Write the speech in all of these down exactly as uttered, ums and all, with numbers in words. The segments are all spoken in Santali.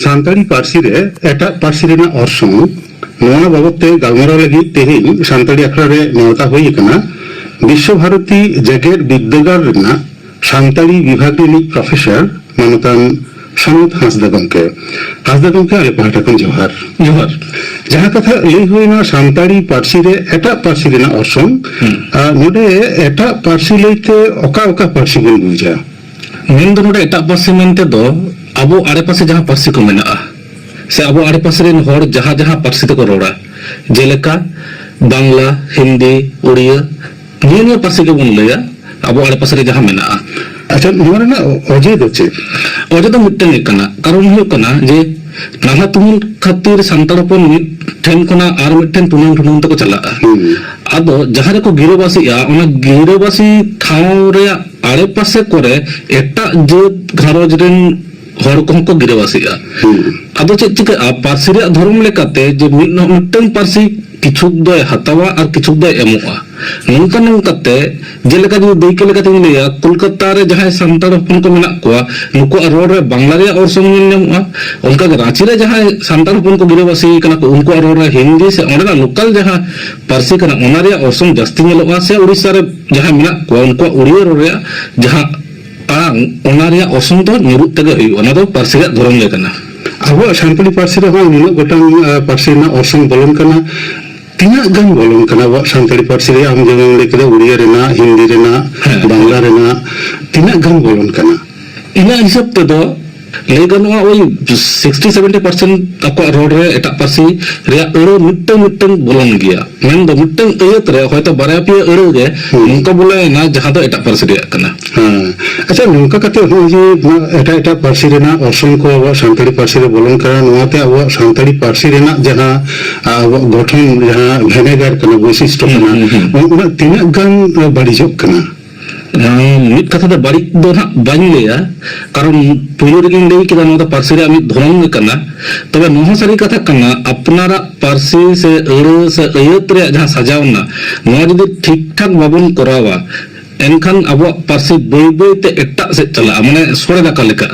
ᱥᱟᱱᱛᱟᱲᱤ ᱯᱟᱹᱨᱥᱤ ᱨᱮ ᱮᱴᱟᱜ ᱯᱟᱹᱨᱥᱤ ᱨᱮᱱᱟᱜ ᱚᱨᱥᱚᱝ, ᱱᱚᱣᱟ ᱵᱟᱵᱚᱛ ᱛᱮ ᱜᱟᱞᱢᱟᱨᱟᱣ ᱞᱟᱹᱜᱤᱫ ᱛᱮᱦᱮᱧ ᱥᱟᱱᱛᱟᱲᱤ ᱟᱠᱷᱲᱟ ᱨᱮ ᱱᱮᱣᱛᱟ ᱦᱩᱭ ᱟᱠᱟᱱᱟ ᱵᱤᱥᱥᱚ ᱵᱷᱟᱨᱚᱛᱤ ᱡᱮᱜᱮᱛ ᱵᱤᱨᱫᱟᱹᱜᱟᱲ ᱨᱮᱱᱟᱜ ᱥᱟᱱᱛᱟᱲᱤ ᱵᱤᱵᱷᱟᱜᱽ ᱨᱤᱱᱤᱡ ᱯᱨᱚᱯᱷᱮᱥᱚᱨ ᱢᱟᱱᱚᱛᱟᱱ ᱥᱟᱢᱚᱛ ᱦᱟᱸᱥᱫᱟ ᱜᱚᱢᱠᱮ᱾ ᱦᱟᱸᱥᱫᱟ ᱜᱚᱢᱠᱮ, ᱟᱞᱮ ᱯᱟᱦᱴᱟ ᱠᱷᱚᱱ ᱡᱚᱦᱟᱨ᱾ ᱡᱚᱦᱟᱨ᱾ ᱡᱟᱦᱟᱸ ᱠᱟᱛᱷᱟ ᱞᱟᱹᱭ ᱦᱩᱭᱱᱟ, ᱥᱟᱱᱛᱟᱲᱤ ᱯᱟᱹᱨᱥᱤ ᱨᱮ ᱮᱴᱟᱜ ᱯᱟᱹᱨᱥᱤ ᱨᱮᱱᱟᱜ ᱚᱨᱥᱚᱝ, ᱦᱩᱸ᱾ ᱟᱨ ᱱᱚᱰᱮ ᱮᱴᱟᱜ ᱯᱟᱹᱨᱥᱤ ᱞᱟᱹᱭᱛᱮ ᱚᱠᱟ ᱚᱠᱟ ᱯᱟᱹᱨᱥᱤ ᱵᱚᱱ ᱵᱩᱡᱟ? ᱢᱮᱱ ᱫᱚ ᱱᱚᱰᱮ ᱮᱴᱟᱜ ᱯᱟᱹᱨᱥᱤ ᱢᱮᱱᱛᱮ ᱫᱚ ᱟᱵᱚ ᱟᱲᱮᱯᱟᱥᱮ ᱡᱟᱦᱟᱸ ᱯᱟᱹᱨᱥᱤ ᱠᱚ ᱢᱮᱱᱟᱜᱼᱟ, ᱥᱮ ᱟᱵᱚ ᱟᱲᱮᱯᱟᱥᱮ ᱨᱮᱱ ᱦᱚᱲ ᱡᱟᱦᱟᱸ ᱡᱟᱦᱟᱸ ᱯᱟᱹᱨᱥᱤ ᱛᱮᱠᱚ ᱨᱚᱲᱟ, ᱡᱮᱞᱮᱠᱟ ᱵᱟᱝᱞᱟ, ᱦᱤᱱᱫᱤ, ᱩᱲᱤᱭᱟᱹ, ᱱᱤᱭᱟᱹ ᱱᱤᱭᱟᱹ ᱯᱟᱹᱨᱥᱤ ᱜᱮᱵᱚᱱ ᱞᱟᱹᱭᱟ ᱟᱵᱚ ᱟᱲᱮᱯᱟᱥᱮ ᱨᱮ ᱡᱟᱦᱟᱸ ᱢᱮᱱᱟᱜᱼᱟ᱾ ᱟᱪᱪᱷᱟ, ᱱᱚᱣᱟ ᱨᱮᱱᱟᱜ ᱚᱡᱮ ᱫᱚ ᱪᱮᱫ? ᱚᱡᱮ ᱫᱚ ᱢᱤᱫᱴᱟᱝ ᱜᱮ ᱠᱟᱱᱟ, ᱠᱟᱨᱚᱱ ᱦᱩᱭᱩᱜ ᱠᱟᱱᱟ ᱡᱮ ᱱᱟᱞᱦᱟ ᱛᱩᱢᱟᱹᱞ ᱠᱷᱟᱹᱛᱤᱨ ᱥᱟᱱᱛᱟᱲ ᱦᱚᱯᱚᱱ ᱢᱤᱫ ᱴᱷᱮᱱ ᱠᱷᱚᱱᱟᱜ ᱟᱨ ᱢᱤᱫ ᱴᱷᱮᱱ ᱴᱩᱱᱟᱹᱝ ᱴᱩᱱᱟᱹᱝ ᱛᱮᱠᱚ ᱪᱟᱞᱟᱜᱼᱟ᱾ ᱦᱩᱸ᱾ ᱟᱫᱚ ᱡᱟᱦᱟᱸ ᱨᱮᱠᱚ ᱜᱤᱨᱟᱹᱵᱟᱹᱥᱤᱜᱼᱟ, ᱚᱱᱟ ᱜᱤᱨᱟᱹᱵᱟᱹᱥᱤ ᱴᱷᱟᱶ ᱨᱮᱭᱟᱜ ᱟᱲᱮᱯᱟᱥᱮ ᱠᱚᱨᱮ ᱮᱴᱟᱜ ᱡᱟᱹᱛ ᱜᱷᱟᱨᱚᱸᱡᱽ ᱨᱮᱱ ᱦᱚᱲ ᱠᱚᱦᱚᱸ ᱠᱚ ᱜᱤᱨᱟᱹᱵᱟᱹᱥᱤᱜᱼᱟ᱾ ᱦᱩᱸ᱾ ᱟᱫᱚ ᱪᱮᱫ ᱪᱤᱠᱟᱹᱜᱼᱟ, ᱯᱟᱹᱨᱥᱤ ᱨᱮᱭᱟᱜ ᱫᱷᱚᱨᱚᱢ ᱞᱮᱠᱟᱛᱮ ᱡᱮ ᱢᱤᱫ, ᱢᱤᱫᱴᱟᱝ ᱯᱟᱹᱨᱥᱤ ᱠᱤᱪᱷᱩᱠ ᱫᱚᱭ ᱦᱟᱛᱟᱣᱟ ᱟᱨ ᱠᱤᱪᱷᱩᱠ ᱫᱚᱭ ᱮᱢᱚᱜᱼᱟ᱾ ᱱᱚᱝᱠᱟ ᱱᱚᱝᱠᱟᱛᱮ, ᱡᱮᱞᱮᱠᱟ ᱡᱩᱫᱤ ᱫᱟᱹᱭᱠᱟᱹ ᱞᱮᱠᱟᱛᱤᱧ ᱞᱟᱹᱭᱟ, ᱠᱳᱞᱠᱟᱛᱟ ᱨᱮ ᱡᱟᱦᱟᱸᱭ ᱥᱟᱱᱛᱟᱲ ᱦᱚᱯᱚᱱ ᱠᱚ ᱢᱮᱱᱟᱜ ᱠᱚᱣᱟ, ᱱᱩᱠᱩᱣᱟᱜ ᱨᱚᱲ ᱨᱮ ᱵᱟᱝᱞᱟ ᱨᱮᱭᱟᱜ ᱚᱨᱥᱚᱝ ᱧᱮᱞ ᱧᱟᱢᱚᱜᱼᱟ᱾ ᱚᱱᱠᱟᱜᱮ ᱨᱟᱸᱪᱤ ᱨᱮ ᱡᱟᱦᱟᱸᱭ ᱥᱟᱱᱛᱟᱲ ᱦᱚᱯᱚᱱ ᱠᱚ ᱜᱤᱨᱟᱹᱵᱟᱹᱥᱤ ᱠᱟᱱᱟ ᱠᱚ, ᱩᱱᱠᱩᱣᱟᱜ ᱨᱚᱲ ᱨᱮ ᱦᱤᱱᱫᱤ ᱥᱮ ᱚᱸᱰᱮᱱᱟᱜ ᱞᱳᱠᱟᱞ ᱡᱟᱦᱟᱸ ᱯᱟᱹᱨᱥᱤ ᱠᱟᱱᱟ, ᱚᱱᱟ ᱨᱮᱭᱟᱜ ᱚᱨᱥᱚᱝ ᱡᱟᱹᱥᱛᱤ ᱧᱮᱞᱚᱜᱼᱟ᱾ ᱥᱮ ᱩᱲᱤᱥᱥᱟ ᱨᱮ ᱡᱟᱦᱟᱸᱭ ᱢᱮᱱᱟᱜ ᱠᱚᱣᱟ, ᱩᱱᱠᱩᱣᱟᱜ ᱩᱲᱤᱭᱟᱹ ᱨᱚᱲ ᱨᱮᱭᱟᱜ ᱡᱟᱦᱟᱸ ᱟᱲᱟᱝ, ᱚᱱᱟ ᱨᱮᱭᱟᱜ ᱚᱨᱥᱚᱝ ᱫᱚ ᱧᱩᱨᱩᱜ ᱛᱮᱜᱮ ᱦᱩᱭᱩᱜᱼᱟ᱾ ᱚᱱᱟ ᱫᱚ ᱯᱟᱹᱨᱥᱤ ᱨᱮᱭᱟᱜ ᱫᱷᱚᱨᱚᱢ ᱜᱮ ᱠᱟᱱᱟ᱾ ᱟᱵᱚᱣᱟᱜ ᱥᱟᱱᱛᱟᱲᱤ ᱯᱟᱹᱨᱥᱤ ᱨᱮᱦᱚᱸ ᱱᱩᱱᱟᱹᱜ ᱜᱚᱴᱟᱝ, ᱟᱸ, ᱯᱟᱹᱨᱥᱤ ᱨᱮᱱᱟᱜ ᱚᱨᱥᱚᱝ ᱵᱚᱞᱚᱱ ᱠᱟᱱᱟ᱾ ᱛᱤᱱᱟᱹᱜ ᱜᱟᱱ ᱵᱚᱞᱚᱱ ᱠᱟᱱᱟ ᱟᱵᱚᱣᱟᱜ ᱥᱟᱱᱛᱟᱲᱤ ᱯᱟᱹᱨᱥᱤ ᱨᱮ? ᱟᱢ ᱡᱮᱢᱚᱱ ᱞᱟᱹᱭ ᱠᱮᱫᱟ, ᱩᱲᱤᱭᱟ ᱨᱮᱱᱟᱜ, ᱦᱤᱱᱫᱤ ᱨᱮᱱᱟᱜ, ᱦᱮᱸ᱾ ᱵᱟᱝᱞᱟ ᱨᱮᱱᱟᱜ, ᱛᱤᱱᱟᱹᱜ ᱜᱟᱱ ᱵᱚᱞᱚᱱ ᱠᱟᱱᱟ? ᱤᱧᱟᱹᱜ ᱦᱤᱥᱟᱹᱵ ᱛᱮᱫᱚ ᱞᱟᱹᱭ ᱜᱟᱱᱚᱜᱼᱟ, ᱳᱭ ᱥᱤᱠᱥᱴᱤ ᱥᱮᱵᱷᱮᱱᱴᱤ ᱯᱟᱨᱥᱮᱱᱴ ᱟᱠᱚᱣᱟᱜ ᱨᱚᱲ ᱨᱮ ᱮᱴᱟᱜ ᱯᱟᱹᱨᱥᱤ ᱨᱮᱭᱟᱜ ᱟᱹᱲᱟᱹ ᱢᱤᱫᱴᱟᱝ ᱢᱤᱫᱴᱟᱝ ᱵᱚᱞᱚᱱ ᱜᱮᱭᱟ᱾ ᱢᱮᱱᱫᱚ ᱢᱤᱫᱴᱟᱝ ᱟᱹᱭᱟᱹᱛ ᱨᱮ ᱦᱚᱭᱛᱳ ᱵᱟᱨᱭᱟ ᱯᱮᱭᱟ ᱟᱹᱲᱟᱹ ᱜᱮ ᱦᱩᱸ᱾ ᱱᱚᱝᱠᱟ ᱵᱚᱞᱚᱭᱮᱱᱟ, ᱡᱟᱦᱟᱸ ᱫᱚ ᱮᱴᱟᱜ ᱯᱟᱹᱨᱥᱤ ᱨᱮᱭᱟᱜ ᱠᱟᱱᱟ᱾ ᱦᱮᱸ᱾ ᱟᱪᱪᱷᱟ, ᱱᱚᱝᱠᱟ ᱠᱟᱛᱮ ᱱᱚᱜᱼᱚᱭ ᱡᱮ ᱱᱚᱣᱟ ᱮᱴᱟᱜ ᱮᱴᱟᱜ ᱯᱟᱹᱨᱥᱤ ᱨᱮᱱᱟᱜ ᱚᱨᱥᱚᱝ ᱠᱚ ᱟᱵᱚᱣᱟᱜ ᱥᱟᱱᱛᱟᱲᱤ ᱯᱟᱹᱨᱥᱤ ᱨᱮ ᱵᱚᱞᱚᱱ ᱠᱟᱱᱟ, ᱱᱚᱣᱟᱛᱮ ᱟᱵᱚᱣᱟᱜ ᱥᱟᱱᱛᱟᱲᱤ ᱯᱟᱹᱨᱥᱤ ᱨᱮᱱᱟᱜ ᱡᱟᱦᱟᱸ ᱟᱵᱚᱣᱟᱜ ᱜᱚᱴᱷᱚᱱ, ᱡᱟᱦᱟᱸ ᱵᱷᱮᱱᱮᱜᱟᱨ ᱠᱟᱱᱟ, ᱵᱳᱭᱥᱤᱥᱴᱚ ᱦᱩᱸ, ᱠᱟᱱᱟ, ᱦᱩᱸ, ᱦᱩᱸ᱾ ᱚᱱᱟ ᱛᱤᱱᱟᱹᱜ ᱜᱟᱱ ᱵᱟᱹᱲᱤᱡᱚᱜ ᱠᱟᱱᱟ? ᱟᱸ, ᱢᱤᱫ ᱠᱟᱛᱷᱟ ᱛᱮ ᱵᱟᱹᱲᱤᱡ ᱫᱚ ᱱᱟᱦᱟᱜ ᱵᱟᱹᱧ ᱞᱟᱹᱭᱟ, ᱠᱟᱨᱚᱱ ᱯᱩᱭᱞᱩ ᱨᱮᱜᱮᱧ ᱞᱟᱹᱭ ᱠᱮᱫᱟ, ᱱᱚᱣᱟ ᱫᱚ ᱯᱟᱹᱨᱥᱤ ᱨᱮᱭᱟᱜ ᱢᱤᱫ ᱫᱷᱚᱨᱚᱢ ᱜᱮ ᱠᱟᱱᱟ᱾ ᱛᱚᱵᱮ ᱱᱚᱣᱟ ᱦᱚᱸ ᱥᱟᱹᱨᱤ ᱠᱟᱛᱷᱟ ᱠᱟᱱᱟ, ᱟᱯᱱᱟᱨᱟᱜ ᱯᱟᱹᱨᱥᱤ ᱥᱮ ᱟᱹᱲᱟᱹ ᱥᱮ ᱟᱹᱭᱟᱹᱛ ᱨᱮᱭᱟᱜ ᱡᱟᱦᱟᱸ ᱥᱟᱡᱟᱣᱱᱟ, ᱱᱚᱣᱟ ᱡᱩᱫᱤ ᱴᱷᱤᱠ ᱴᱷᱟᱠ ᱵᱟᱵᱚᱱ ᱠᱚᱨᱟᱣᱟ, ᱮᱱᱠᱷᱟᱱ ᱟᱵᱚᱣᱟᱜ ᱯᱟᱹᱨᱥᱤ ᱵᱟᱹᱭ ᱵᱟᱹᱭ ᱛᱮ ᱮᱴᱟᱜ ᱥᱮᱫ ᱪᱟᱞᱟᱜᱼᱟ, ᱢᱟᱱᱮ ᱥᱚᱲᱮ ᱫᱟᱠᱟ ᱞᱮᱠᱟ᱾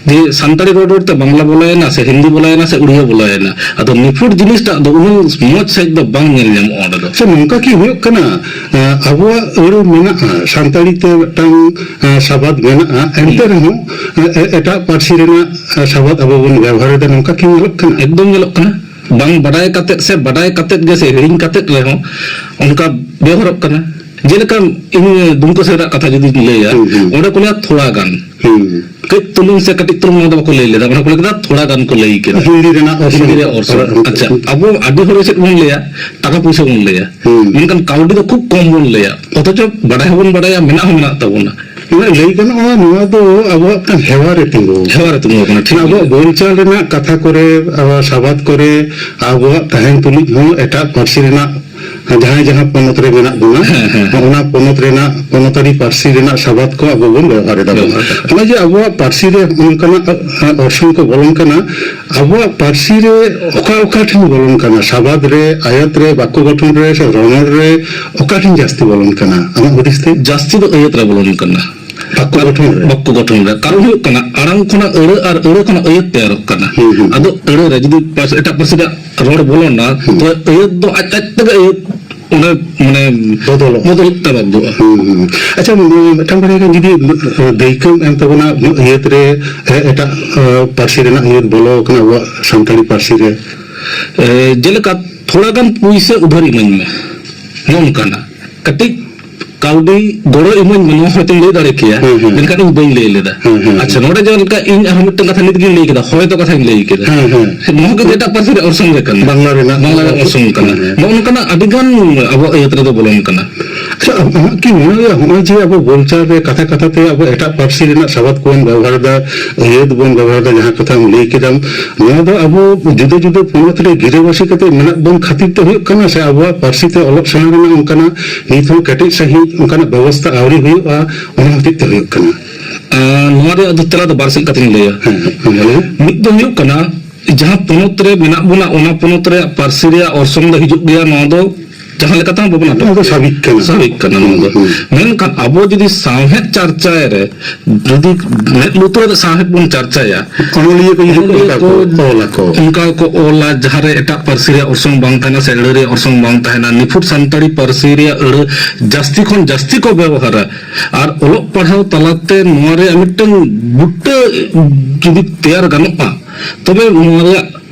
ᱡᱮ ᱥᱟᱱᱛᱟᱲᱤ ᱨᱚᱲ ᱨᱚᱲᱛᱮ ᱵᱟᱝᱞᱟ ᱵᱚᱞᱚᱭᱮᱱᱟ, ᱥᱮ ᱦᱤᱱᱫᱤ ᱵᱚᱞᱚᱭᱮᱱᱟ, ᱥᱮ ᱩᱲᱤᱭᱟ ᱵᱚᱞᱚᱭᱮᱱᱟ, ᱟᱫᱚ ᱱᱤᱯᱷᱩᱴ ᱡᱤᱱᱤᱥᱴᱟᱜ ᱫᱚ ᱩᱱᱟᱹᱜ ᱢᱚᱡᱽ ᱥᱟᱺᱦᱤᱡ ᱫᱚ ᱵᱟᱝ ᱧᱮᱞ ᱧᱟᱢᱚᱜᱼᱟ ᱚᱸᱰᱮ ᱫᱚ᱾ ᱥᱮ ᱱᱚᱝᱠᱟ ᱠᱤ ᱦᱩᱭᱩᱜ ᱠᱟᱱᱟ, ᱮᱸ, ᱟᱵᱚᱣᱟᱜ ᱟᱹᱲᱟᱹ ᱢᱮᱱᱟᱜᱼᱟ, ᱥᱟᱱᱛᱟᱲᱤ ᱛᱮ ᱢᱤᱫᱴᱟᱝ, ᱮᱸ, ᱥᱟᱵᱟᱫ ᱢᱮᱱᱟᱜᱼᱟ, ᱮᱱᱛᱮ ᱦᱩᱸ᱾ ᱨᱮᱦᱚᱸ, ᱮᱸ, ᱮ-, ᱮᱴᱟᱜ ᱯᱟᱹᱨᱥᱤ ᱨᱮᱱᱟᱜ, ᱮᱸ, ᱥᱟᱵᱟᱫ ᱟᱵᱚ ᱵᱚᱱ ᱵᱮᱣᱦᱟᱨ ᱮᱫᱟ, ᱱᱚᱝᱠᱟ ᱠᱤ ᱧᱮᱞᱚᱜ ᱠᱟᱱᱟ? ᱮᱠᱫᱚᱢ ᱧᱮᱞᱚᱜ ᱠᱟᱱᱟ᱾ ᱵᱟᱝ ᱵᱟᱰᱟᱭ ᱠᱟᱛᱮᱫ ᱥᱮ ᱵᱟᱰᱟᱭ ᱠᱟᱛᱮᱫ ᱜᱮ ᱥᱮ ᱦᱤᱲᱤᱧ ᱠᱟᱛᱮᱫ ᱨᱮᱦᱚᱸ ᱚᱱᱠᱟ ᱵᱮᱣᱦᱟᱨᱚᱜ ᱠᱟᱱᱟ᱾ ᱡᱮᱞᱮᱠᱟ ᱤᱧ ᱫᱩᱢᱠᱟᱹ ᱥᱮᱫ ᱨᱮᱱᱟᱜ ᱠᱟᱛᱷᱟ ᱡᱩᱫᱤᱧ ᱞᱟᱹᱭᱟ, ᱦᱩᱸ, ᱦᱩᱸ᱾ ᱚᱸᱰᱮ ᱠᱚ ᱞᱟᱹᱭᱟ ᱛᱷᱚᱲᱟ ᱜᱟᱱ᱾ ᱦᱩᱸ᱾ ᱠᱟᱹᱡ ᱛᱩᱞᱩᱝ ᱥᱮ ᱠᱟᱹᱴᱤᱡ ᱛᱩᱞᱩᱝ ᱱᱚᱣᱟ ᱫᱚ ᱵᱟᱠᱚ ᱞᱟᱹᱭ ᱞᱮᱫᱟ, ᱚᱸᱰᱮ ᱠᱚ ᱞᱟᱹᱭ ᱠᱮᱫᱟ ᱛᱷᱚᱲᱟ ᱜᱟᱱ ᱠᱚ ᱞᱟᱹᱭ ᱠᱮᱫᱟ᱾ ᱦᱤᱱᱫᱤ ᱨᱮᱱᱟᱜ ᱚᱨᱥᱚᱝ᱾ ᱦᱤᱱᱫᱤ ᱨᱮᱭᱟᱜ ᱚᱨᱥᱚᱝ᱾ ᱛᱷᱚᱲᱟ ᱜᱟᱱ᱾ ᱟᱪᱪᱷᱟ, ᱟᱵᱚ ᱟᱹᱰᱤ ᱦᱚᱲ ᱪᱮᱫ ᱵᱚᱱ ᱞᱟᱹᱭᱟ? ᱴᱟᱠᱟ ᱯᱩᱭᱥᱟᱹ ᱵᱚᱱ ᱞᱟᱹᱭᱟ᱾ ᱦᱩᱸ᱾ ᱢᱮᱱᱠᱷᱟᱱ ᱠᱟᱹᱣᱰᱤ ᱫᱚ ᱠᱷᱩᱵ ᱠᱚᱢ ᱵᱚᱱ ᱞᱟᱹᱭᱟ, ᱚᱛᱷᱚᱪᱚ ᱵᱟᱰᱟᱭ ᱦᱚᱸᱵᱚᱱ ᱵᱟᱰᱟᱭᱟ, ᱢᱮᱱᱟᱜ ᱦᱚᱸ ᱢᱮᱱᱟᱜ ᱛᱟᱵᱚᱱᱟ᱾ ᱢᱟᱱᱮ ᱞᱟᱹᱭ ᱜᱟᱱᱚᱜᱼᱟ, ᱱᱚᱣᱟ ᱫᱚ ᱟᱵᱚᱣᱟᱜ ᱢᱤᱫᱴᱟᱝ ᱦᱮᱣᱟ ᱨᱮ ᱛᱤᱸᱜᱩ᱾ ᱦᱮᱣᱟ ᱨᱮ ᱛᱤᱸᱜᱩ ᱟᱠᱟᱱᱟ, ᱴᱷᱤᱠ ᱟᱵᱚᱣᱟᱜ ᱜᱮ᱾ ᱵᱳᱞᱪᱟᱞ ᱨᱮᱱᱟᱜ ᱠᱟᱛᱷᱟ ᱠᱚᱨᱮ, ᱟᱵᱚᱣᱟᱜ ᱥᱟᱵᱟᱫ ᱠᱚᱨᱮ, ᱟᱵᱚᱣᱟᱜ ᱛᱟᱦᱮᱱ ᱛᱩᱞᱩᱡ ᱦᱚᱸ ᱮᱴᱟᱜ ᱯᱟᱹᱨᱥᱤ ᱨᱮᱱᱟᱜ, ᱡᱟᱦᱟᱸᱭ ᱡᱟᱦᱟᱸ ᱯᱚᱱᱚᱛ ᱨᱮ ᱢᱮᱱᱟᱜ ᱵᱚᱱᱟ, ᱦᱮᱸ, ᱦᱮᱸ᱾ ᱚᱱᱟ ᱯᱚᱱᱚᱛ ᱨᱮᱱᱟᱜ ᱯᱚᱱᱚᱛᱟᱨᱤ ᱯᱟᱹᱨᱥᱤ ᱨᱮᱱᱟᱜ ᱥᱟᱵᱟᱫ ᱠᱚ ᱟᱵᱚ ᱵᱚᱱ ᱵᱮᱣᱦᱟᱨ ᱮᱫᱟ ᱵᱚᱱ᱾ ᱵᱮᱣᱦᱟᱨ ᱮᱫᱟ᱾ ᱱᱚᱜᱼᱚᱭ ᱡᱮ ᱟᱵᱚᱣᱟᱜ ᱯᱟᱹᱨᱥᱤ ᱨᱮ ᱚᱱᱠᱟᱱᱟᱜ, ᱟ, ᱚᱨᱥᱚᱝ ᱠᱚ ᱵᱚᱞᱚᱱ ᱠᱟᱱᱟ, ᱟᱵᱚᱣᱟᱜ ᱯᱟᱹᱨᱥᱤ ᱨᱮ ᱚᱠᱟ ᱚᱠᱟ ᱴᱷᱮᱱ ᱵᱚᱞᱚᱱ ᱠᱟᱱᱟ? ᱥᱟᱵᱟᱫ ᱨᱮ, ᱟᱭᱟᱛ ᱨᱮ, ᱵᱟᱠᱚ ᱜᱚᱴᱷᱚᱱ ᱨᱮ, ᱥᱮ ᱨᱚᱱᱚᱲ ᱨᱮ ᱚᱠᱟ ᱴᱷᱮᱱ ᱡᱟᱹᱥᱛᱤ ᱵᱚᱞᱚᱱ ᱠᱟᱱᱟ ᱟᱢᱟᱜ ᱦᱩᱫᱤᱥ ᱛᱮ? ᱡᱟᱹᱥᱛᱤ ᱫᱚ ᱟᱹᱭᱟᱹᱛ ᱨᱮ ᱵᱚᱞᱚᱱ ᱠᱟᱱᱟ᱾ ᱵᱟᱠᱚ ᱜᱚᱴᱷᱚᱱ ᱨᱮ? ᱵᱟᱠᱚ ᱜᱚᱴᱷᱚᱱ ᱨᱮ᱾ ᱠᱟᱨᱚᱱ ᱦᱩᱭᱩᱜ ᱠᱟᱱᱟ, ᱟᱲᱟᱝ ᱠᱷᱚᱱᱟᱜ ᱟᱹᱲᱟᱹ ᱟᱨ ᱟᱹᱲᱟᱹ ᱠᱷᱚᱱᱟᱜ ᱟᱹᱭᱟᱹᱛ ᱛᱮᱭᱟᱨᱚᱜ ᱠᱟᱱᱟ᱾ ᱦᱩᱸ, ᱦᱩᱸ᱾ ᱟᱫᱚ ᱟᱹᱲᱟᱹ ᱨᱮ ᱡᱩᱫᱤ ᱯᱟᱹᱨᱥᱤ, ᱮᱴᱟᱜ ᱯᱟᱹᱨᱥᱤ ᱨᱮᱭᱟᱜ ᱨᱚᱲ ᱵᱚᱞᱚᱱᱟ, ᱦᱩᱸ᱾ ᱛᱚ ᱟᱹᱭᱟᱹᱛ ᱫᱚ ᱟᱡ ᱟᱡ ᱛᱮᱜᱮ ᱟᱹᱭᱟᱹᱛ ᱚᱸᱰᱮ ᱢᱟᱱᱮ ᱵᱚᱫᱚᱞᱚᱜᱼᱟ᱾ ᱵᱚᱫᱚᱞ ᱛᱮ ᱵᱟᱫᱽᱫᱷᱚᱜᱼᱟ᱾ ᱦᱩᱸ, ᱦᱩᱸ᱾ ᱟᱪᱪᱷᱟ, ᱢᱤᱫᱴᱟᱝ ᱵᱟᱨᱭᱟ ᱜᱟᱱ ᱡᱩᱫᱤ, ᱟᱹ, ᱫᱟᱹᱭᱠᱟᱹᱢ ᱮᱢ ᱛᱟᱵᱚᱱᱟ, ᱟᱹᱭᱟᱹᱛ ᱨᱮ, ᱮ, ᱮᱴᱟᱜ, ᱟᱹ, ᱯᱟᱹᱨᱥᱤ ᱨᱮᱱᱟᱜ ᱟᱹᱭᱟᱹᱛ ᱵᱚᱞᱚ ᱟᱠᱟᱱᱟ ᱟᱵᱚᱣᱟᱜ ᱥᱟᱱᱛᱟᱲᱤ ᱯᱟᱹᱨᱥᱤ ᱨᱮ᱾ ᱮ, ᱡᱮᱞᱮᱠᱟ, "ᱛᱷᱚᱲᱟ ᱜᱟᱱ ᱯᱩᱭᱥᱟᱹ ᱩᱫᱷᱟᱹᱨ ᱤᱢᱟᱹᱧ ᱢᱮ", ᱱᱚᱜᱼᱚ ᱱᱚᱝᱠᱟᱱᱟᱜ᱾ ᱠᱟᱹᱴᱤᱡ ᱠᱟᱹᱣᱰᱤ ᱜᱚᱲᱚ ᱤᱢᱟᱹᱧ ᱢᱮ, ᱱᱚᱣᱟ ᱦᱚᱭᱛᱳᱧ ᱞᱟᱹᱭ ᱫᱟᱲᱮ ᱠᱮᱭᱟ, ᱦᱮᱸ, ᱦᱮᱸ᱾ ᱢᱮᱱᱠᱷᱟᱱ ᱤᱧ ᱵᱟᱹᱧ ᱞᱟᱹᱭ ᱞᱮᱫᱟ᱾ ᱦᱮᱸ, ᱦᱮᱸ, ᱟᱪᱪᱷᱟ, ᱦᱮᱸ᱾ ᱱᱚᱰᱮ ᱡᱮ ᱞᱮᱠᱟ ᱤᱧ ᱟᱨᱦᱚᱸ ᱢᱤᱫᱴᱟᱝ ᱠᱟᱛᱷᱟ ᱱᱤᱛ ᱜᱤᱧ ᱞᱟᱹᱭ ᱠᱮᱫᱟ, ᱦᱚᱭᱛᱚ ᱠᱟᱛᱷᱟᱧ ᱞᱟᱹᱭ ᱠᱮᱫᱟ᱾ ᱦᱮᱸ, ᱦᱮᱸ᱾ ᱱᱚᱣᱟ ᱠᱤᱱᱛᱩ ᱮᱴᱟᱜ ᱯᱟᱹᱨᱥᱤ ᱨᱮ ᱚᱨᱥᱚᱝ ᱜᱮ ᱠᱟᱱᱟ᱾ ᱵᱟᱝᱞᱟ ᱨᱮᱱᱟᱜ ᱵᱟᱝᱞᱟ ᱨᱮ ᱚᱨᱥᱚᱝ ᱠᱟᱱᱟ᱾ ᱦᱮᱸ, ᱦᱮᱸ᱾ ᱱᱚᱜᱼᱚ ᱱᱚᱝᱠᱟᱱᱟᱜ ᱟᱹᱰᱤ ᱜᱟᱱ ᱟᱵᱚᱣᱟᱜ ᱟᱹᱭᱟᱹᱛ ᱨᱮᱫᱚ ᱵᱚᱞᱚᱱ ᱠᱟᱱᱟ᱾ ᱟᱪᱪᱷᱟ, ᱟᱢᱟᱜ ᱠᱤ ᱢᱚᱱᱮ ᱦᱩᱭᱩᱜᱼᱟ, ᱱᱚᱜᱼᱚᱭ ᱡᱮ ᱟᱵᱚ ᱵᱳᱞᱪᱟᱞ ᱨᱮ ᱠᱟᱛᱷᱟ ᱠᱟᱛᱷᱟ ᱛᱮ ᱟᱵᱚ ᱮᱴᱟᱜ ᱯᱟᱹᱨᱥᱤ ᱨᱮᱱᱟᱜ ᱥᱟᱵᱟᱫ ᱠᱚᱵᱚᱱ ᱵᱮᱵᱚᱦᱟᱨ ᱮᱫᱟ, ᱟᱹᱭᱟᱹᱛ ᱵᱚᱱ ᱵᱮᱵᱚᱦᱟᱨ ᱮᱫᱟ, ᱡᱟᱦᱟᱸ ᱠᱟᱛᱷᱟᱢ ᱞᱟᱹᱭ ᱠᱮᱫᱟᱢ, ᱱᱚᱣᱟ ᱫᱚ ᱟᱵᱚ ᱡᱩᱫᱟᱹ ᱡᱩᱫᱟᱹ ᱯᱚᱱᱚᱛ ᱨᱮ ᱜᱤᱨᱟᱹᱵᱟᱹᱥᱤ ᱠᱟᱛᱮ ᱢᱮᱱᱟᱜ ᱵᱚᱱ ᱠᱷᱟᱹᱛᱤᱨ ᱛᱮ ᱦᱩᱭᱩᱜ ᱠᱟᱱᱟ, ᱥᱮ ᱟᱵᱚᱣᱟᱜ ᱯᱟᱹᱨᱥᱤ ᱛᱮ ᱚᱞᱚᱜ ᱥᱮᱬᱟ ᱨᱮᱱᱟᱜ ᱚᱱᱠᱟᱱᱟᱜ ᱱᱤᱛ ᱦᱚᱸ ᱠᱮᱴᱮᱡ ᱥᱟᱺᱦᱤᱡ ᱚᱱᱠᱟᱱᱟᱜ ᱵᱮᱵᱚᱥᱛᱷᱟ ᱟᱹᱣᱨᱤ ᱦᱩᱭᱩᱜᱼᱟ, ᱚᱱᱟ ᱦᱚᱛᱮᱡ ᱛᱮ ᱦᱩᱭᱩᱜ ᱠᱟᱱᱟ? ᱟᱸ, ᱱᱚᱣᱟ ᱨᱮᱭᱟᱜ ᱫᱚ ᱛᱮᱞᱟ ᱫᱚ ᱵᱟᱨ ᱥᱮᱫ ᱠᱟᱛᱮᱧ ᱞᱟᱹᱭᱟ᱾ ᱦᱮᱸ, ᱦᱮᱸ, ᱢᱟ ᱞᱟᱹᱭ ᱢᱮ᱾ ᱢᱤᱫ ᱫᱚ ᱦᱩᱭᱩᱜ ᱠᱟᱱᱟ, ᱡᱟᱦᱟᱸ ᱯᱚᱱᱚᱛ ᱨᱮ ᱢᱮᱱᱟᱜ ᱵᱚᱱᱟ, ᱚᱱᱟ ᱯᱚᱱᱚᱛ ᱨᱮᱭᱟᱜ ᱯᱟᱹᱨᱥᱤ ᱨᱮᱭᱟᱜ ᱚᱨᱥᱚᱝ ᱫᱚ ᱦᱤᱡᱩᱜ ᱜᱮᱭᱟ, ᱱᱚᱣᱟ ᱫᱚ ᱡᱟᱦᱟᱸ ᱞᱮᱠᱟ ᱛᱮᱦᱚᱸ ᱵᱟᱵᱚᱱ ᱟᱴᱚᱠ ᱚᱱᱟ ᱫᱚ ᱥᱟᱵᱤᱠ ᱠᱟᱱᱟ᱾ ᱥᱟᱵᱤᱠ ᱠᱟᱱᱟ ᱱᱚᱣᱟ ᱫᱚ᱾ ᱦᱩᱸ, ᱦᱩᱸ᱾ ᱢᱮᱱᱠᱷᱟᱱ ᱟᱵᱚ ᱡᱩᱫᱤ ᱥᱟᱶᱦᱮᱫ ᱪᱟᱨᱪᱟᱭ ᱨᱮ, ᱡᱩᱫᱤ ᱢᱮᱫ ᱞᱩᱛᱩᱨ ᱟᱛᱮ ᱥᱟᱶᱦᱮᱫ ᱵᱚᱱ ᱪᱟᱨᱪᱟᱭᱟ, ᱚᱱᱚᱞᱤᱭᱟᱹ ᱠᱚ ᱡᱩᱫᱤ ᱠᱚ ᱚᱱᱚᱞᱤᱭᱟᱹ ᱚᱱᱠᱟ ᱠᱚ ᱠᱚ ᱚᱞ ᱟᱠᱚ᱾ ᱚᱱᱠᱟ ᱠᱚ ᱚᱞᱟ, ᱡᱟᱦᱟᱸ ᱨᱮ ᱮᱴᱟᱜ ᱯᱟᱹᱨᱥᱤ ᱨᱮᱭᱟᱜ ᱚᱨᱥᱚᱝ ᱵᱟᱝ ᱛᱟᱦᱮᱱᱟ ᱥᱮ ᱟᱹᱲᱟᱹ ᱨᱮᱭᱟᱜ ᱚᱨᱥᱚᱝ ᱵᱟᱝ ᱛᱟᱦᱮᱱᱟ, ᱱᱤᱯᱷᱩᱴ ᱥᱟᱱᱛᱟᱲᱤ ᱯᱟᱹᱨᱥᱤ ᱨᱮᱭᱟᱜ ᱟᱹᱲᱟᱹ ᱡᱟᱹᱥᱛᱤ ᱠᱷᱚᱱ ᱡᱟᱹᱥᱛᱤ ᱠᱚ ᱵᱮᱵᱚᱦᱟᱨᱟ᱾ ᱟᱨ ᱚᱞᱚᱜ ᱯᱟᱲᱦᱟᱣ ᱛᱟᱞᱟᱛᱮ ᱱᱚᱣᱟ ᱨᱮᱭᱟᱜ ᱢᱤᱫᱴᱟᱝ ᱵᱩᱴᱟᱹ ᱡᱩᱫᱤ ᱛᱮᱭᱟᱨ ᱜᱟᱱᱚᱜᱼᱟ, ᱛᱚᱵᱮ ᱱᱚᱣᱟ ᱨᱮᱭᱟᱜ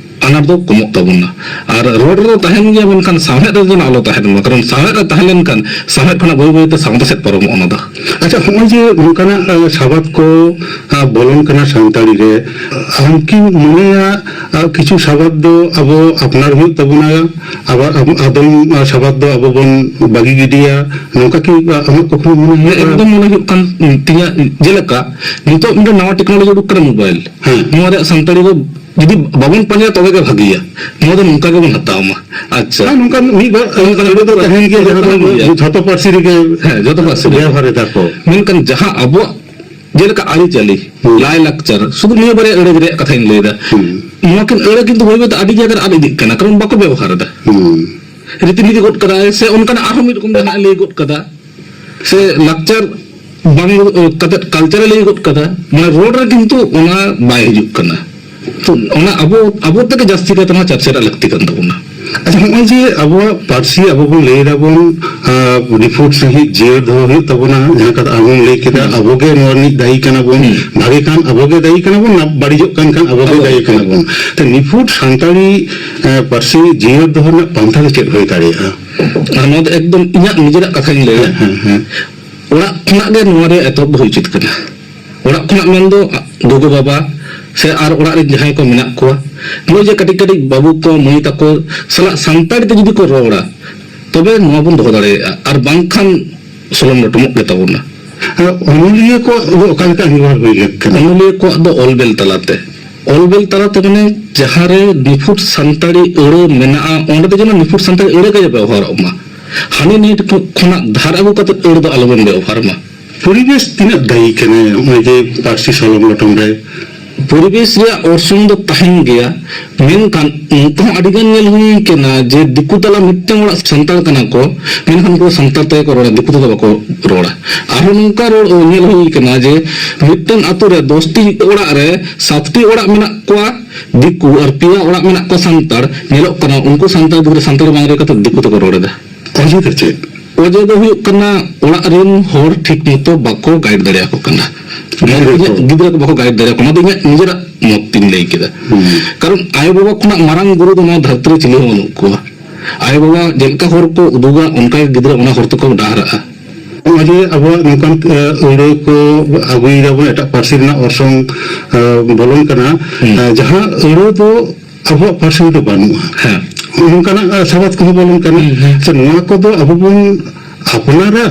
ᱟᱱᱟᱴ ᱫᱚ ᱠᱚᱢᱚᱜ ᱛᱟᱵᱚᱱᱟ᱾ ᱟᱨ ᱨᱚᱲ ᱨᱮᱫᱚ ᱛᱟᱦᱮᱱ ᱜᱮᱭᱟ, ᱢᱮᱱᱠᱷᱟᱱ ᱥᱟᱶᱦᱮᱫ ᱨᱮ ᱡᱮᱱᱚ ᱟᱞᱚ ᱛᱟᱦᱮᱱ ᱢᱟ, ᱠᱟᱨᱚᱱ ᱥᱟᱶᱦᱮᱫ ᱨᱮ ᱛᱟᱦᱮᱸ ᱞᱮᱱᱠᱷᱟᱱ ᱥᱟᱶᱦᱮᱫ ᱠᱷᱚᱱᱟᱜ ᱵᱟᱹᱭ ᱵᱟᱹᱭᱛᱮ ᱥᱟᱶᱛᱟ ᱥᱮᱫ ᱯᱟᱨᱚᱢᱚᱜᱼᱟ ᱚᱱᱟ ᱫᱚ᱾ ᱟᱪᱪᱷᱟ, ᱦᱚᱸᱜᱼᱚᱭ ᱡᱮ ᱱᱚᱝᱠᱟᱱᱟᱜ, ᱟᱸ, ᱥᱟᱵᱟᱫ ᱠᱚ, ᱟᱸ, ᱵᱚᱞᱚᱱ ᱠᱟᱱᱟ ᱥᱟᱱᱛᱟᱲᱤ ᱨᱮ, ᱟᱢ ᱠᱤᱢ ᱢᱚᱱᱮᱭᱟ, ᱟᱸ, ᱠᱤᱪᱷᱩ ᱥᱟᱵᱟᱫ ᱫᱚ ᱟᱵᱚ ᱟᱯᱱᱟᱨ ᱦᱩᱭᱩᱜ ᱛᱟᱵᱚᱱᱟ, ᱟᱵᱟᱨ ᱟᱵ-, ᱟᱫᱚᱢ, ᱟᱸ, ᱥᱟᱵᱟᱫ ᱫᱚ ᱟᱵᱚ ᱵᱚᱱ ᱵᱟᱹᱜᱤ ᱜᱤᱰᱤᱭᱟ, ᱱᱚᱝᱠᱟ ᱠᱤ, ᱟᱸ, ᱟᱢᱟᱜ ᱠᱩᱠᱢᱩ ᱢᱚᱱᱮ ᱦᱮᱸ, ᱦᱩᱭᱩᱜᱼᱟ? ᱮᱠᱫᱚᱢ ᱢᱚᱱᱮ ᱦᱩᱭᱩᱜ ᱠᱟᱱ ᱛᱤᱧᱟᱹ᱾ ᱡᱮᱞᱮᱠᱟ ᱱᱤᱛᱚᱜ ᱢᱤᱫᱴᱮᱱ ᱱᱟᱣᱟ ᱴᱮᱠᱱᱳᱞᱚᱡᱤ ᱩᱰᱩᱠ ᱠᱟᱱᱟ, ᱢᱳᱵᱟᱭᱤᱞ᱾ ᱦᱮᱸ᱾ ᱱᱚᱣᱟ ᱨᱮᱭᱟᱜ ᱥᱟᱱᱛᱟᱲᱤ ᱫᱚ ᱡᱩᱫᱤ ᱵᱟᱵᱚᱱ ᱯᱟᱸᱡᱟᱭᱟ, ᱛᱚᱵᱮ ᱜᱮ ᱵᱷᱟᱹᱜᱤᱭᱟ᱾ ᱱᱚᱣᱟ ᱫᱚ ᱱᱚᱝᱠᱟ ᱜᱮᱵᱚᱱ ᱦᱟᱛᱟᱣ ᱢᱟ᱾ ᱟᱪᱪᱷᱟ᱾ ᱦᱮᱸ, ᱱᱚᱝᱠᱟ ᱢᱤᱫ ᱵᱟᱨ, ᱱᱚᱝᱠᱟ ᱟᱹᱲᱟᱹ ᱫᱚ ᱛᱟᱦᱮᱱ ᱜᱮᱭᱟ, ᱡᱟᱦᱟᱸ ᱫᱚ ᱛᱟᱦᱮᱱ ᱜᱮᱭᱟ᱾ ᱡᱷᱚᱛᱚ ᱯᱟᱹᱨᱥᱤ ᱨᱮᱜᱮ ᱦᱮᱸ, ᱡᱷᱚᱛᱚ ᱯᱟᱹᱨᱥᱤ ᱨᱮᱜᱮ᱾ ᱵᱮᱣᱦᱟᱨ ᱮᱫᱟ ᱠᱚ᱾ ᱢᱮᱱᱠᱷᱟᱱ ᱡᱟᱦᱟᱸ ᱟᱵᱚᱣᱟᱜ, ᱡᱮᱞᱮᱠᱟ ᱟᱹᱨᱤᱪᱟᱹᱞᱤ, ᱦᱩᱸ᱾ ᱞᱟᱭᱼᱞᱟᱠᱪᱟᱨ, ᱥᱩᱫᱷᱩ ᱱᱤᱭᱟᱹ ᱵᱟᱨᱭᱟ ᱟᱹᱲᱟᱹ ᱨᱮᱭᱟᱜ ᱠᱟᱛᱷᱟᱧ ᱞᱟᱹᱭᱫᱟ᱾ ᱦᱩᱸ᱾ ᱱᱚᱣᱟ ᱠᱤᱱ ᱟᱹᱲᱟᱹ ᱠᱤᱱᱛᱩ ᱵᱟᱹᱭ ᱵᱟᱹᱭ ᱛᱮ ᱟᱹᱰᱤ ᱡᱟᱭᱜᱟ ᱨᱮ ᱟᱫ ᱤᱫᱤᱜ ᱠᱟᱱᱟ, ᱠᱟᱨᱚᱱ ᱵᱟᱠᱚ ᱵᱮᱵᱚᱦᱟᱨ ᱮᱫᱟ᱾ ᱦᱩᱸ᱾ ᱨᱤᱛᱤᱱᱤᱛᱤ ᱜᱚᱫ ᱠᱟᱫᱟᱭ, ᱥᱮ ᱚᱱᱠᱟᱱᱟᱜ ᱟᱨᱦᱚᱸ ᱢᱤᱫ ᱨᱚᱠᱚᱢ ᱡᱟᱦᱟᱱᱟᱜ ᱮ ᱞᱟᱹᱭ ᱜᱚᱫ ᱠᱟᱫᱟ, ᱥᱮ ᱞᱟᱠᱪᱟᱨ ᱵᱟᱝ, ᱠᱟᱛᱮ ᱠᱟᱞᱪᱟᱨ ᱮ ᱞᱟᱹᱭ ᱜᱚᱫ ᱠᱟᱫᱟ, ᱢᱟᱱᱮ ᱨᱚᱲ ᱨᱮ ᱠᱤᱱᱛᱩ ᱚᱱᱟ ᱵᱟᱭ ᱦᱤᱡᱩᱜ ᱠᱟᱱᱟ᱾ ᱛᱚ ᱚᱱᱟ ᱟᱵᱚ, ᱟᱵᱚ ᱛᱮᱜᱮ ᱡᱟᱹᱥᱛᱤ ᱠᱟᱭᱛᱮ ᱱᱚᱣᱟ ᱪᱟᱨᱪᱟ ᱨᱮᱭᱟᱜ ᱞᱟᱹᱠᱛᱤ ᱠᱟᱱ ᱛᱟᱵᱚᱱᱟ᱾ ᱟᱪᱪᱷᱟ, ᱱᱚᱜᱼᱚᱭ ᱡᱮ ᱟᱵᱚᱣᱟᱜ ᱯᱟᱹᱨᱥᱤ ᱟᱵᱚ ᱵᱚᱱ ᱞᱟᱹᱭ ᱫᱟᱵᱚᱱ, ᱟᱸ, ᱱᱤᱯᱷᱩᱴ ᱥᱟᱺᱦᱤᱡ ᱡᱤᱭᱟᱹᱲ ᱫᱚᱦᱚ ᱦᱩᱭᱩᱜ ᱛᱟᱵᱚᱱᱟ, ᱡᱟᱦᱟᱸ ᱠᱟᱛᱷᱟ ᱟᱢᱮᱢ ᱞᱟᱹᱭ ᱠᱮᱫᱟ, ᱦᱩᱸ᱾ ᱟᱵᱚ ᱜᱮ ᱱᱚᱣᱟ ᱨᱤᱱᱤᱡ ᱫᱟᱭᱤ ᱠᱟᱱᱟ ᱵᱚᱱ, ᱦᱩᱸ᱾ ᱵᱷᱟᱜᱮ ᱠᱷᱟᱱ ᱟᱵᱚ ᱜᱮ ᱫᱟᱭᱤ ᱠᱟᱱᱟ ᱵᱚᱱ, ᱵᱟᱹᱲᱤᱡᱚᱜ ᱠᱟᱱ ᱠᱷᱟᱱ ᱟᱵᱚ ᱜᱮ ᱟᱵᱚ ᱫᱟᱭᱤ ᱜᱮ᱾ ᱠᱟᱱᱟ ᱵᱚᱱ᱾ ᱛᱚ ᱱᱤᱯᱷᱩᱴ ᱥᱟᱱᱛᱟᱲᱤ, ᱟᱸ, ᱯᱟᱹᱨᱥᱤ ᱡᱤᱭᱟᱹᱲ ᱫᱚᱦᱚ ᱨᱮᱱᱟᱜ ᱯᱟᱱᱛᱷᱟ ᱫᱚ ᱪᱮᱫ ᱦᱩᱭ ᱫᱟᱲᱮᱭᱟᱜᱼᱟ? ᱟᱨ ᱱᱚᱣᱟ ᱫᱚ ᱮᱠᱫᱚᱢ ᱤᱧᱟᱹᱜ ᱱᱤᱡᱮᱨᱟᱜ ᱠᱟᱛᱷᱟᱧ ᱞᱟᱹᱭᱟ᱾ ᱦᱮᱸ, ᱦᱮᱸ, ᱦᱮᱸ᱾ ᱚᱲᱟᱜ ᱠᱷᱚᱱᱟᱜ ᱜᱮ ᱱᱚᱣᱟ ᱨᱮᱭᱟᱜ ᱮᱛᱚᱦᱚᱵ ᱫᱚ ᱦᱩᱭ ᱩᱪᱤᱛ ᱠᱟᱱᱟ᱾ ᱚᱲᱟᱜ ᱠᱷᱚᱱᱟᱜ ᱢᱮᱱᱫᱚ ᱜᱚᱜᱚ ᱵᱟᱵᱟ ᱥᱮ ᱟᱨ ᱚᱲᱟᱜ ᱨᱮ ᱡᱟᱦᱟᱸᱭ ᱠᱚ ᱢᱮᱱᱟᱜ ᱠᱚᱣᱟ, ᱱᱚᱜᱼᱚᱭ ᱡᱮ ᱠᱟᱹᱴᱤᱡ ᱠᱟᱹᱴᱤᱡ ᱵᱟᱹᱵᱩ ᱠᱚ ᱢᱟᱹᱭ ᱛᱟᱠᱚ ᱥᱟᱞᱟᱜ ᱥᱟᱱᱛᱟᱲᱤ ᱛᱮ ᱡᱩᱫᱤ ᱠᱚ ᱨᱚᱲᱟ, ᱛᱚᱵᱮ ᱱᱚᱣᱟ ᱵᱚᱱ ᱫᱚᱦᱚ ᱫᱟᱲᱮᱭᱟᱜᱼᱟ, ᱟᱨ ᱵᱟᱝᱠᱷᱟᱱ ᱥᱚᱞᱚᱢ ᱞᱚᱴᱚᱢᱚᱜ ᱜᱮ ᱛᱟᱵᱚᱱᱟ᱾ ᱟᱨ ᱚᱱᱚᱞᱤᱭᱟᱹ ᱠᱚᱣᱟᱜ ᱫᱚ ᱚᱠᱟ ᱞᱮᱠᱟ ᱟᱸᱜᱤᱵᱷᱟᱨ ᱦᱩᱭ ᱞᱮᱱ ᱠᱟᱱᱟ? ᱚᱱᱚᱞᱤᱭᱟᱹ ᱠᱚᱣᱟᱜ ᱫᱚ ᱚᱞ ᱵᱮᱞ ᱛᱟᱞᱟᱛᱮ, ᱚᱞ ᱵᱮᱞ ᱛᱟᱞᱟᱛᱮ ᱢᱟᱱᱮ ᱡᱟᱦᱟᱸ ᱨᱮ ᱱᱤᱯᱷᱩᱴ ᱥᱟᱱᱛᱟᱲᱤ ᱟᱹᱲᱟᱹ ᱢᱮᱱᱟᱜᱼᱟ, ᱚᱸᱰᱮ ᱫᱚ ᱡᱮᱱᱚ ᱱᱤᱯᱷᱩᱴ ᱥᱟᱱᱛᱟᱲᱤ ᱟᱹᱲᱟᱹ ᱜᱮ ᱵᱮᱵᱚᱦᱟᱨᱚᱜ ᱢᱟ᱾ ᱦᱟᱹᱱᱤ ᱱᱤᱭᱟᱹ ᱴᱷᱮᱱ ᱠᱷᱚᱱᱟᱜ ᱫᱷᱟᱨ ᱟᱹᱜᱩ ᱠᱟᱛᱮ ᱟᱹᱲᱟᱹ ᱫᱚ ᱟᱞᱚᱵᱚᱱ ᱵᱮᱵᱚᱦᱟᱨ ᱢᱟ᱾ ᱯᱚᱨᱤᱵᱮᱥ ᱛᱤᱱᱟᱹᱜ ᱫᱟᱭᱤ ᱠᱟᱱᱟᱭ ᱱᱚᱜᱼᱚᱭ ᱡᱮ ᱯᱟᱹᱨᱥᱤ ᱥᱚᱞᱚᱢ ᱞᱚᱴᱚᱢ ᱨᱮ? ᱯᱚᱨᱤᱵᱮᱥ ᱨᱮᱭᱟᱜ ᱚᱨᱥᱚᱝ ᱫᱚ ᱛᱟᱦᱮᱱ ᱜᱮᱭᱟ, ᱢᱮᱱᱠᱷᱟᱱ ᱚᱱᱠᱟ ᱦᱚᱸ ᱟᱹᱰᱤ ᱜᱟᱱ ᱧᱮᱞ ᱦᱩᱭ ᱠᱟᱱᱟ ᱡᱮ ᱫᱤᱠᱩ ᱛᱟᱞᱟ ᱢᱤᱫᱴᱟᱝ ᱚᱲᱟᱜ ᱥᱟᱱᱛᱟᱲ ᱠᱟᱱᱟ ᱠᱚ, ᱢᱮᱱᱠᱷᱟᱱ ᱩᱱᱠᱩ ᱫᱚ ᱥᱟᱱᱛᱟᱲ ᱛᱮᱜᱮ ᱠᱚ ᱨᱚᱲᱟ, ᱫᱤᱠᱩ ᱛᱮᱫᱚ ᱵᱟᱠᱚ ᱨᱚᱲᱟ᱾ ᱟᱨᱦᱚᱸ ᱱᱚᱝᱠᱟ ᱨᱚᱲ ᱧᱮᱞ ᱦᱩᱭ ᱠᱟᱱᱟ ᱡᱮ ᱢᱤᱫᱴᱟᱝ ᱟᱛᱳ ᱨᱮ ᱫᱚᱥᱴᱤ ᱚᱲᱟᱜ ᱨᱮ ᱥᱟᱛᱴᱤ ᱚᱲᱟᱜ ᱢᱮᱱᱟᱜ ᱠᱚᱣᱟ ᱫᱤᱠᱩ ᱟᱨ ᱯᱮᱭᱟ ᱚᱲᱟᱜ ᱢᱮᱱᱟᱜ ᱠᱚᱣᱟ ᱥᱟᱱᱛᱟᱲ, ᱧᱮᱞᱚᱜ ᱠᱟᱱᱟ ᱩᱱᱠᱩ ᱥᱟᱱᱛᱟᱲ ᱜᱤᱫᱽᱨᱟᱹ ᱥᱟᱱᱛᱟᱲᱤ ᱵᱟᱝ ᱨᱚᱲ ᱠᱟᱛᱮ ᱫᱤᱠᱩ ᱛᱮᱠᱚ ᱨᱚᱲ ᱮᱫᱟ᱾ ᱚᱡᱮ ᱫᱚ ᱪᱮᱫ? ᱚᱡᱮ ᱫᱚ ᱦᱩᱭᱩᱜ ᱠᱟᱱᱟ ᱚᱲᱟᱜ ᱨᱮᱱ ᱦᱚᱲ ᱴᱷᱤᱠ ᱢᱚᱛᱚ ᱵᱟᱠᱚ ᱜᱟᱭᱤᱰ ᱫᱟᱲᱮᱭᱟᱠᱚ ᱠᱟᱱᱟ᱾ ᱱᱚᱣᱟ ᱫᱚ ᱜᱤᱫᱽᱨᱟᱹ ᱤᱧᱟᱹᱜ ᱠᱚ᱾ ᱜᱤᱫᱽᱨᱟᱹ ᱠᱚ ᱵᱟᱠᱚ ᱜᱟᱭᱤᱰ ᱫᱟᱲᱮᱭᱟᱠᱚ, ᱱᱚᱣᱟ ᱫᱚ ᱤᱧᱟᱹᱜ ᱱᱤᱡᱮᱨᱟᱜ ᱢᱚᱛ ᱤᱧ ᱞᱟᱹᱭ ᱠᱮᱫᱟ᱾ ᱦᱩᱸ᱾ ᱠᱟᱨᱚᱱ ᱟᱭᱳᱼᱵᱟᱵᱟ ᱠᱷᱚᱱᱟᱜ ᱢᱟᱨᱟᱝ ᱜᱩᱨᱩ ᱫᱚ ᱱᱚᱣᱟ ᱫᱷᱟᱹᱨᱛᱤ ᱨᱮ ᱪᱤᱞᱤ ᱦᱚᱸ ᱵᱟᱹᱱᱩᱜ ᱠᱚᱣᱟ᱾ ᱟᱭᱳᱼᱵᱟᱵᱟ ᱪᱮᱫ ᱞᱮᱠᱟ ᱦᱚᱨ ᱠᱚ ᱩᱫᱩᱜᱟ, ᱚᱱᱠᱟ ᱜᱮ ᱜᱤᱫᱽᱨᱟᱹ ᱚᱱᱟ ᱦᱚᱨ ᱛᱮᱠᱚ ᱰᱟᱦᱟᱨᱟᱜᱼᱟ᱾ ᱱᱚᱜᱼᱚᱭ ᱡᱮ ᱟᱵᱚᱣᱟᱜ ᱱᱚᱝᱠᱟᱱ, ᱮ, ᱟᱹᱲᱟᱹ ᱠᱚ ᱟᱹᱜᱩᱭ ᱫᱟᱵᱚᱱ, ᱮᱴᱟᱜ ᱯᱟᱹᱨᱥᱤ ᱨᱮᱱᱟᱜ ᱚᱨᱥᱚᱝ, ᱮ, ᱵᱚᱞᱚᱱ ᱠᱟᱱᱟ, ᱦᱩᱸ᱾ ᱮ, ᱡᱟᱦᱟᱸ ᱟᱹᱲᱟᱹ ᱫᱚ ᱟᱵᱚᱣᱟᱜ ᱯᱟᱹᱨᱥᱤ ᱨᱮᱫᱚ ᱵᱟᱹᱱᱩᱜᱼᱟ᱾ ᱦᱮᱸ᱾ ᱱᱚᱝᱠᱟᱱᱟᱜ, ᱮ, ᱥᱟᱵᱟᱫ ᱠᱚᱦᱚᱸ ᱵᱚᱞᱚᱱ ᱠᱟᱱᱟ᱾ ᱦᱩᱸ, ᱦᱩᱸ᱾ ᱥᱮ ᱱᱚᱣᱟ ᱠᱚᱫᱚ ᱟᱵᱚ ᱵᱚᱱ ᱟᱯᱱᱟᱨᱟ,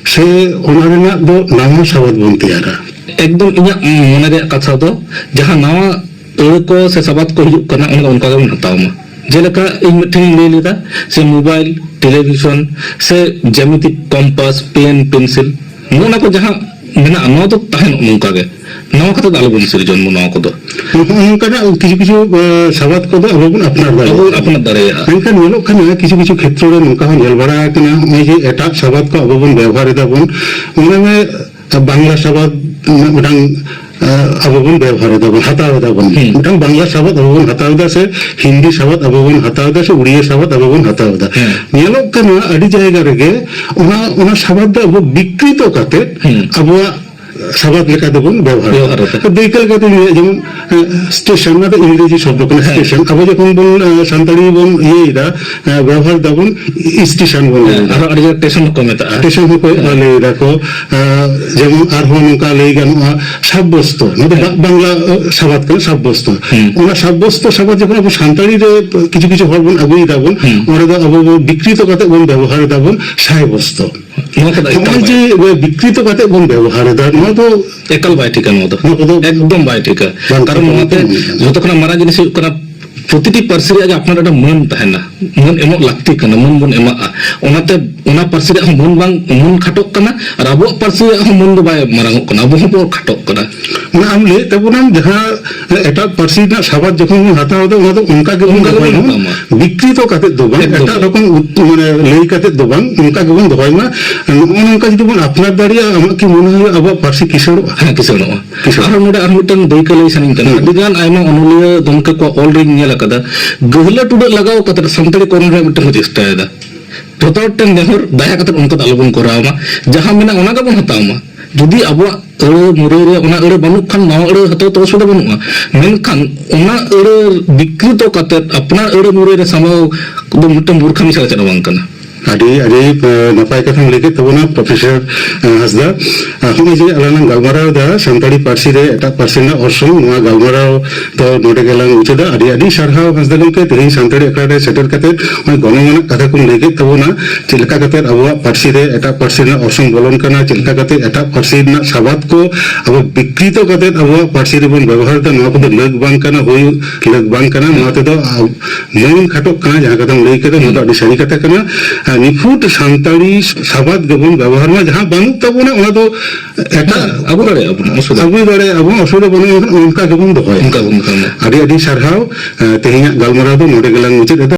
ᱥᱮ ᱚᱱᱟ ᱨᱮᱱᱟᱜ ᱫᱚ ᱱᱟᱣᱟ ᱥᱟᱵᱟᱫ ᱵᱚᱱ ᱛᱮᱭᱟᱨᱟ? ᱮᱠᱫᱚᱢ ᱤᱧᱟᱹᱜ ᱢᱚᱱᱮ ᱨᱮᱭᱟᱜ ᱠᱟᱛᱷᱟ ᱫᱚ, ᱡᱟᱦᱟᱸ ᱱᱟᱣᱟ ᱟᱹᱲᱟᱹ ᱠᱚ ᱥᱮ ᱥᱟᱵᱟᱫ ᱠᱚ ᱦᱤᱡᱩᱜ ᱠᱟᱱᱟ, ᱚᱱᱟ ᱫᱚ ᱚᱱᱠᱟ ᱜᱮᱵᱚᱱ ᱦᱟᱛᱟᱣ ᱢᱟ᱾ ᱡᱮᱞᱮᱠᱟ ᱤᱧ ᱢᱤᱫᱴᱷᱮᱱ ᱤᱧ ᱞᱟᱹᱭ ᱞᱮᱫᱟ, ᱥᱮ ᱢᱳᱵᱟᱭᱤᱞ, ᱴᱮᱞᱤᱵᱷᱤᱥᱚᱱ, ᱥᱮ ᱡᱮᱢᱤᱛᱤ ᱠᱚᱢᱯᱟᱥ, ᱯᱮᱱ, ᱯᱮᱱᱥᱤᱞ, ᱱᱚᱜᱼᱚ ᱱᱟ ᱠᱚ ᱡᱟᱦᱟᱸ ᱢᱮᱱᱟᱜᱼᱟ, ᱱᱚᱣᱟ ᱫᱚ ᱛᱟᱦᱮᱱᱚᱜ ᱱᱚᱝᱠᱟ ᱜᱮ᱾ ᱱᱚᱣᱟ ᱠᱟᱛᱮ ᱫᱚ ᱟᱞᱚᱵᱚᱱ ᱥᱤᱨᱡᱚᱱ ᱢᱟ ᱱᱚᱣᱟ ᱠᱚᱫᱚ᱾ ᱱᱚᱜᱼᱚ ᱱᱚᱝᱠᱟᱱᱟᱜ ᱠᱤᱪᱷᱩ ᱠᱤᱪᱷᱩ, ᱮ, ᱥᱟᱵᱟᱫ ᱠᱚᱫᱚ ᱟᱵᱚ ᱵᱚᱱ ᱟᱯᱱᱟᱨ ᱟᱵᱚ ᱵᱚᱱ ᱫᱟᱲᱮᱭᱟᱜᱼᱟ᱾ ᱟᱯᱱᱟᱨ ᱫᱟᱲᱮᱭᱟᱜᱼᱟ᱾ ᱢᱮᱱᱠᱷᱟᱱ ᱧᱮᱞᱚᱜ ᱠᱟᱱᱟ, ᱠᱤᱪᱷᱩ ᱠᱤᱪᱷᱩ ᱠᱷᱮᱛᱨᱚ ᱨᱮ ᱱᱚᱝᱠᱟ ᱦᱚᱸ ᱧᱮᱞ ᱵᱟᱲᱟ ᱟᱠᱟᱱᱟ, ᱱᱚᱜᱼᱚᱭ ᱡᱮ ᱮᱴᱟᱜ ᱥᱟᱵᱟᱫ ᱠᱚ ᱟᱵᱚ ᱵᱚᱱ ᱵᱮᱵᱚᱦᱟᱨ ᱮᱫᱟ ᱵᱚᱱ, ᱢᱚᱱᱮ ᱢᱮ, ᱵᱟᱝᱞᱟ ᱥᱟᱵᱟᱫ ᱨᱮᱱᱟᱜ ᱢᱤᱫᱴᱟᱝ, ᱮ, ᱟᱵᱚ ᱵᱚᱱ ᱵᱮᱵᱚᱦᱟᱨ ᱮᱫᱟ ᱵᱚᱱ, ᱦᱟᱛᱟᱣ ᱮᱫᱟ ᱵᱚᱱ᱾ ᱦᱩᱸ᱾ ᱢᱤᱫᱴᱟᱝ ᱵᱟᱝᱞᱟ ᱥᱟᱵᱟᱫ ᱟᱵᱚ ᱵᱚᱱ ᱦᱟᱛᱟᱣ ᱮᱫᱟ, ᱥᱮ ᱦᱤᱱᱫᱤ ᱥᱟᱵᱟᱫ ᱟᱵᱚ ᱵᱚᱱ ᱦᱟᱛᱟᱣ ᱮᱫᱟ, ᱥᱮ ᱩᱲᱤᱭᱟ ᱥᱟᱵᱟᱫ ᱟᱵᱚ ᱵᱚᱱ ᱦᱟᱛᱟᱣ ᱮᱫᱟ᱾ ᱦᱮᱸ᱾ ᱧᱮᱞᱚᱜ ᱠᱟᱱᱟ ᱟᱹᱰᱤ ᱡᱟᱭᱜᱟ ᱨᱮᱜᱮ ᱚᱱᱟ, ᱚᱱᱟ ᱥᱟᱵᱟᱫ ᱫᱚ ᱟᱵᱚ ᱵᱤᱠᱨᱤᱛᱚ ᱠᱟᱛᱮ ᱦᱩᱸ᱾ ᱟᱵᱚᱣᱟᱜ ᱥᱟᱵᱟᱫ ᱞᱮᱠᱟ ᱛᱮᱵᱚᱱ ᱵᱮᱵᱚᱦᱟᱨ ᱮᱫᱟ᱾ ᱵᱮᱵᱚᱦᱟᱨ ᱮᱫᱟ᱾ ᱫᱟᱹᱭᱠᱟᱹ ᱞᱮᱠᱟᱛᱮ ᱞᱟᱹᱭᱟ, ᱡᱮᱢᱚᱱ, ᱮ, ᱥᱴᱮᱥᱚᱱ, ᱚᱱᱟ ᱫᱚ ᱤᱝᱨᱮᱡᱤ ᱥᱚᱵᱫᱚ ᱠᱟᱱᱟ, ᱦᱮᱸ᱾ ᱥᱴᱮᱥᱚᱱ᱾ ᱟᱵᱚ ᱡᱚᱠᱷᱚᱱ ᱵᱚᱱ, ᱮ, ᱥᱟᱱᱛᱟᱲᱤ ᱵᱚᱱ ᱤᱭᱟᱹᱭᱮᱫᱟ, ᱮ, ᱵᱮᱵᱚᱦᱟᱨ ᱫᱟᱵᱚᱱ, ᱥᱴᱮᱥᱚᱱ ᱵᱚᱱ ᱦᱮᱸ, ᱞᱟᱹᱭᱮᱫᱟ᱾ ᱟᱨᱦᱚᱸ ᱟᱹᱰᱤ ᱡᱟᱭᱜᱟ ᱥᱴᱮᱥᱚᱱ ᱦᱚᱸᱠᱚ ᱢᱮᱛᱟᱜᱼᱟ᱾ ᱥᱴᱮᱥᱚᱱ ᱦᱚᱸᱠᱚ ᱦᱮᱸ᱾ ᱞᱟᱹᱭ ᱫᱟᱠᱚ᱾ ᱮ, ᱡᱮᱢᱚᱱ ᱟᱨᱦᱚᱸ ᱱᱚᱝᱠᱟ ᱞᱟᱹᱭ ᱜᱟᱱᱚᱜᱼᱟ, ᱥᱟᱵᱵᱚᱥᱛᱚ᱾ ᱱᱚᱣᱟ ᱫᱚ ᱦᱮᱸ᱾ ᱵᱟ-, ᱵᱟᱝᱞᱟ, ᱮ, ᱥᱟᱵᱟᱫ ᱠᱟᱱᱟ, ᱥᱟᱵᱵᱚᱥᱛᱚ᱾ ᱦᱩᱸ᱾ ᱚᱱᱟ ᱥᱟᱵᱵᱚᱥᱛᱚ ᱥᱟᱵᱟᱫ ᱡᱚᱠᱷᱚᱱ ᱟᱵᱚ ᱥᱟᱱᱛᱟᱲᱤ ᱨᱮ ᱠᱤᱪᱷᱩ ᱠᱤᱪᱷᱩ ᱦᱚᱲ ᱵᱚᱱ ᱟᱹᱜᱩᱭ ᱫᱟᱵᱚᱱ, ᱦᱩᱸ᱾ ᱚᱸᱰᱮ ᱫᱚ ᱟᱵᱚ ᱵᱚ ᱵᱤᱠᱨᱤᱛᱚ ᱠᱟᱛᱮ ᱵᱚᱱ ᱵᱮᱵᱚᱦᱟᱨ ᱫᱟᱵᱚᱱ ᱥᱟᱭᱵᱚᱥᱛᱚ᱾ ᱱᱚᱣᱟ ᱠᱚᱫᱚ ᱮᱠᱟᱞ ᱱᱚᱜᱼᱚᱭ ᱵᱟᱭ ᱡᱮ ᱵᱤᱠᱨᱤᱛᱚ ᱠᱟᱛᱮ ᱵᱚᱱ ᱵᱮᱵᱚᱦᱟᱨ ᱮᱫᱟ, ᱱᱚᱣᱟ ᱫᱚ ᱮᱠᱟᱞ ᱵᱟᱭ ᱴᱷᱤᱠᱟ ᱱᱚᱣᱟ ᱫᱚ᱾ ᱱᱚᱣᱟ ᱠᱚᱫᱚ ᱮᱠᱫᱚᱢ ᱵᱟᱭ ᱴᱷᱤᱠᱟ᱾ ᱵᱟᱝ ᱠᱟᱨᱚᱱ ᱴᱷᱤᱠᱟ ᱱᱚᱣᱟᱛᱮ ᱢᱮᱱᱛᱮ ᱢᱚᱱᱮ ᱦᱩᱭᱩᱜᱼᱟ᱾ ᱡᱷᱚᱛᱚ ᱠᱷᱚᱱᱟᱜ ᱢᱟᱨᱟᱝ ᱡᱤᱱᱤᱥ ᱦᱩᱭᱩᱜ ᱠᱟᱱᱟ ᱯᱨᱚᱛᱤᱴᱤ ᱯᱟᱹᱨᱥᱤ ᱨᱮᱭᱟᱜ ᱜᱮ ᱟᱯᱱᱟᱨ ᱢᱤᱫᱴᱟᱝ ᱢᱟᱹᱱ ᱛᱟᱦᱮᱱᱟ, ᱢᱟᱹᱱ ᱮᱢᱚᱜ ᱞᱟᱹᱠᱛᱤ ᱠᱟᱱᱟ, ᱢᱟᱹᱱ ᱵᱚᱱ ᱮᱢᱟᱜᱼᱟ᱾ ᱚᱱᱟᱛᱮ ᱚᱱᱟ ᱯᱟᱹᱨᱥᱤ ᱨᱮᱭᱟᱜ ᱦᱚᱸ ᱢᱟᱹᱱ ᱵᱟᱝ, ᱢᱟᱹᱱ ᱠᱷᱟᱴᱚᱜ ᱠᱟᱱᱟ, ᱟᱨ ᱟᱵᱚᱣᱟᱜ ᱯᱟᱹᱨᱥᱤ ᱨᱮᱭᱟᱜ ᱦᱚᱸ ᱢᱟᱹᱱ ᱫᱚ ᱵᱟᱭ ᱢᱟᱨᱟᱝᱚᱜ ᱠᱟᱱᱟ, ᱟᱵᱚ ᱦᱚᱸ ᱵᱚᱱ ᱠᱷᱟᱴᱚᱜ ᱠᱟᱱᱟ᱾ ᱚᱱᱟ ᱟᱢ ᱞᱟᱹᱭᱮᱫ ᱛᱟᱵᱚᱱᱟᱢ, ᱡᱟᱦᱟᱸ ᱮᱴᱟᱜ ᱯᱟᱹᱨᱥᱤ ᱨᱮᱱᱟᱜ ᱥᱟᱵᱟᱫ ᱡᱚᱠᱷᱚᱱ ᱵᱚᱱ ᱦᱟᱛᱟᱣ ᱮᱫᱟ, ᱚᱱᱟ ᱫᱚ ᱚᱱᱠᱟ ᱜᱮᱵᱚᱱ ᱚᱱᱠᱟ ᱜᱮᱵᱚᱱ ᱫᱚᱦᱚᱭ ᱢᱟ᱾ ᱦᱟᱛᱟᱣ ᱢᱟ᱾ ᱵᱤᱠᱨᱤᱛᱚ ᱠᱟᱛᱮ ᱫᱚ ᱵᱟᱝ, ᱮᱠᱫᱚᱢ᱾ ᱮᱴᱟᱜ ᱨᱚᱠᱚᱢ ᱩᱛ-, ᱢᱟᱱᱮ, ᱞᱟᱹᱭ ᱠᱟᱛᱮ ᱫᱚ ᱵᱟᱝ, ᱚᱱᱠᱟ ᱜᱮᱵᱚᱱ ᱫᱚᱦᱚᱭ ᱢᱟ᱾ ᱱᱚᱜᱼᱚ ᱱᱚᱝᱠᱟ ᱡᱩᱫᱤ ᱵᱚᱱ ᱟᱯᱱᱟᱨ ᱫᱟᱲᱮᱭᱟᱜᱼᱟ, ᱟᱢᱟᱜ ᱠᱤ ᱢᱚᱱᱮ ᱦᱩᱭᱩᱜᱼᱟ ᱟᱵᱚᱣᱟᱜ ᱯᱟᱹᱨᱥᱤ ᱠᱤᱥᱟᱹᱬᱚᱜᱼᱟ? ᱦᱮᱸ, ᱠᱤᱥᱟᱹᱬᱚᱜᱼᱟ᱾ ᱠᱤᱥᱟᱹᱬ᱾ ᱟᱨᱦᱚᱸ ᱱᱚᱰᱮ ᱟᱨ ᱢᱤᱫᱴᱟᱝ ᱫᱟᱹᱭᱠᱟᱹ ᱞᱟᱹᱭ ᱥᱟᱱᱟᱧ ᱠᱟᱱᱟ᱾ ᱦᱩᱸ᱾ ᱟᱹᱰᱤ ᱜᱟᱱ ᱟᱭᱢᱟ ᱚᱱᱚᱞᱤᱭᱟᱹ ᱜᱚᱢᱠᱮ ᱠᱚᱣᱟᱜ ᱚᱞ ᱨᱤᱧ ᱧᱮᱞ ᱟᱠᱟᱫᱟ, ᱜᱟᱹᱦᱞᱟᱹ ᱴᱩᱰᱟᱹᱜ ᱞᱟᱜᱟᱣ ᱠᱟᱛᱮ ᱥᱟᱱᱛᱟᱲᱤ ᱠᱚᱨᱚᱱ ᱨᱮᱭᱟᱜ ᱢᱤᱫᱴᱟᱝ ᱠᱚ ᱪᱮᱥᱴᱟᱭᱮᱫᱟ᱾ ᱡᱚᱛᱚ ᱦᱚᱲ ᱴᱷᱮᱱ ᱱᱮᱦᱚᱨ, ᱫᱟᱭᱟ ᱠᱟᱛᱮ ᱚᱱᱠᱟ ᱫᱚ ᱟᱞᱚᱵᱚᱱ ᱠᱚᱨᱟᱣ ᱢᱟ, ᱡᱟᱦᱟᱸ ᱢᱮᱱᱟᱜᱼᱟ ᱚᱱᱟ ᱜᱮᱵᱚᱱ ᱦᱟᱛᱟᱣ ᱢᱟ᱾ ᱡᱩᱫᱤ ᱟᱵᱚᱣᱟᱜ ᱟᱹᱲᱟᱹ ᱢᱩᱨᱟᱹᱭ ᱨᱮ ᱚᱱᱟ ᱟᱹᱲᱟᱹ ᱵᱟᱹᱱᱩᱜ ᱠᱷᱟᱱ, ᱱᱟᱣᱟ ᱟᱹᱲᱟᱹ ᱦᱟᱛᱟᱣ ᱛᱮ ᱚᱥᱩᱵᱤᱫᱷᱟ ᱵᱟᱹᱱᱩᱜᱼᱟ, ᱢᱮᱱᱠᱷᱟᱱ ᱚᱱᱟ ᱟᱹᱲᱟᱹ ᱵᱤᱠᱨᱤᱛᱚ ᱠᱟᱛᱮ ᱟᱯᱱᱟᱨ ᱟᱹᱲᱟᱹ ᱢᱩᱨᱟᱹᱭ ᱨᱮ ᱥᱟᱢᱵᱟᱣ ᱫᱚ ᱢᱤᱫᱴᱟᱝ ᱢᱩᱨᱠᱷᱟᱢᱤ ᱪᱷᱟᱲᱟ ᱪᱮᱫ ᱦᱚᱸ ᱵᱟᱝ ᱠᱟᱱᱟ᱾ ᱟᱹᱰᱤ, ᱟᱹᱰᱤ, ᱮ, ᱱᱟᱯᱟᱭ ᱠᱟᱛᱷᱟᱢ ᱞᱟᱹᱭ ᱠᱮᱫ ᱛᱟᱵᱚᱱᱟ, ᱯᱨᱚᱯᱷᱮᱥᱚᱨ, ᱮ, ᱦᱟᱸᱥᱫᱟ᱾ ᱮ, ᱦᱚᱸᱜᱼᱚᱭ ᱡᱮ ᱟᱞᱟᱝ ᱞᱟᱝ ᱜᱟᱞᱢᱟᱨᱟᱣ ᱮᱫᱟ ᱥᱟᱱᱛᱟᱲᱤ ᱯᱟᱹᱨᱥᱤ ᱨᱮ ᱮᱴᱟᱜ ᱯᱟᱹᱨᱥᱤ ᱨᱮᱱᱟᱜ ᱚᱨᱥᱚᱝ, ᱱᱚᱣᱟ ᱜᱟᱞᱢᱟᱨᱟᱣ ᱫᱚ ᱱᱚᱰᱮ ᱜᱮᱞᱟᱝ ᱢᱩᱪᱟᱹᱫᱟ᱾ ᱟᱹᱰᱤ, ᱟᱹᱰᱤ ᱥᱟᱨᱦᱟᱣ ᱦᱟᱸᱥᱫᱟ ᱜᱚᱢᱠᱮ, ᱛᱮᱦᱮᱧ ᱥᱟᱱᱛᱟᱲᱤ ᱟᱠᱷᱲᱟ ᱨᱮ ᱥᱮᱴᱮᱨ ᱠᱟᱛᱮ ᱱᱚᱜᱼᱚᱭ ᱜᱚᱱᱚᱝ ᱟᱱᱟᱜ ᱠᱟᱛᱷᱟ ᱠᱚᱢ ᱞᱟᱹᱭ ᱠᱮᱫ ᱛᱟᱵᱚᱱᱟ, ᱪᱮᱫ ᱞᱮᱠᱟ ᱠᱟᱛᱮ ᱟᱵᱚᱣᱟᱜ ᱯᱟᱹᱨᱥᱤ ᱨᱮ ᱮᱴᱟᱜ ᱯᱟᱹᱨᱥᱤ ᱨᱮᱱᱟᱜ ᱚᱨᱥᱚᱝ ᱵᱚᱞᱚᱱ ᱠᱟᱱᱟ, ᱪᱮᱫ ᱞᱮᱠᱟ ᱠᱟᱛᱮ ᱮᱴᱟᱜ ᱯᱟᱹᱨᱥᱤ ᱨᱮᱱᱟᱜ ᱥᱟᱵᱟᱫ ᱠᱚ ᱟᱵᱚ ᱵᱤᱠᱨᱤᱛᱚ ᱠᱟᱛᱮ ᱟᱵᱚᱣᱟᱜ ᱯᱟᱹᱨᱥᱤ ᱨᱮᱵᱚᱱ ᱵᱮᱵᱚᱦᱟᱨ ᱮᱫᱟ, ᱱᱚᱣᱟ ᱠᱚᱫᱚ ᱞᱟᱹᱠ ᱵᱟᱝ ᱠᱟᱱᱟ, ᱦᱩᱭ ᱞᱟᱹᱠ ᱵᱟᱝ ᱠᱟᱱᱟ᱾ ᱱᱚᱣᱟ ᱛᱮᱫᱚ ᱢᱟᱹᱱ ᱠᱷᱟᱴᱚᱜ ᱠᱟᱱᱟ, ᱡᱟᱦᱟᱸ ᱠᱟᱛᱷᱟᱢ ᱞᱟᱹᱭ ᱠᱮᱫᱟ, ᱱᱚᱣᱟ ᱫᱚ ᱟᱹᱰᱤ ᱥᱟᱹᱨᱤ ᱠᱟᱛᱷᱟ ᱠᱟᱱᱟ᱾ ᱟᱨ ᱱᱤᱯᱷᱩᱴ ᱥᱟᱱᱛᱟᱲᱤ ᱥᱟᱵᱟᱫ ᱜᱮᱵᱚᱱ ᱵᱮᱵᱚᱦᱟᱨ ᱢᱟ, ᱡᱟᱦᱟᱸ ᱵᱟᱹᱱᱩᱜ ᱛᱟᱵᱚᱱᱟ ᱚᱱᱟ ᱫᱚ ᱮᱴᱟᱜ ᱦᱮᱸ, ᱟᱹᱜᱩ ᱫᱟᱲᱮᱭᱟᱜᱼᱟ ᱵᱚᱱ, ᱚᱥᱩᱵᱤᱫᱷᱟ ᱟᱹᱜᱩ ᱫᱟᱲᱮᱭᱟᱜᱼᱟ ᱵᱚᱱ, ᱚᱥᱩᱵᱤᱫᱷᱟ ᱵᱟᱹᱱᱩᱜᱼᱟ, ᱢᱮᱱᱠᱷᱟᱱ ᱚᱱᱠᱟ ᱜᱮᱵᱚᱱ ᱫᱚᱦᱚᱭᱟ᱾ ᱚᱱᱠᱟ ᱵᱚᱱ ᱫᱚᱦᱚᱭᱟ᱾ ᱟᱹᱰᱤ ᱟᱹᱰᱤ ᱥᱟᱨᱦᱟᱣ, ᱮ, ᱛᱮᱦᱮᱧᱟᱜ ᱜᱟᱞᱢᱟᱨᱟᱣ ᱫᱚ ᱱᱚᱰᱮ ᱜᱮᱞᱟᱝ ᱢᱩᱪᱟᱹᱫ ᱮᱫᱟ᱾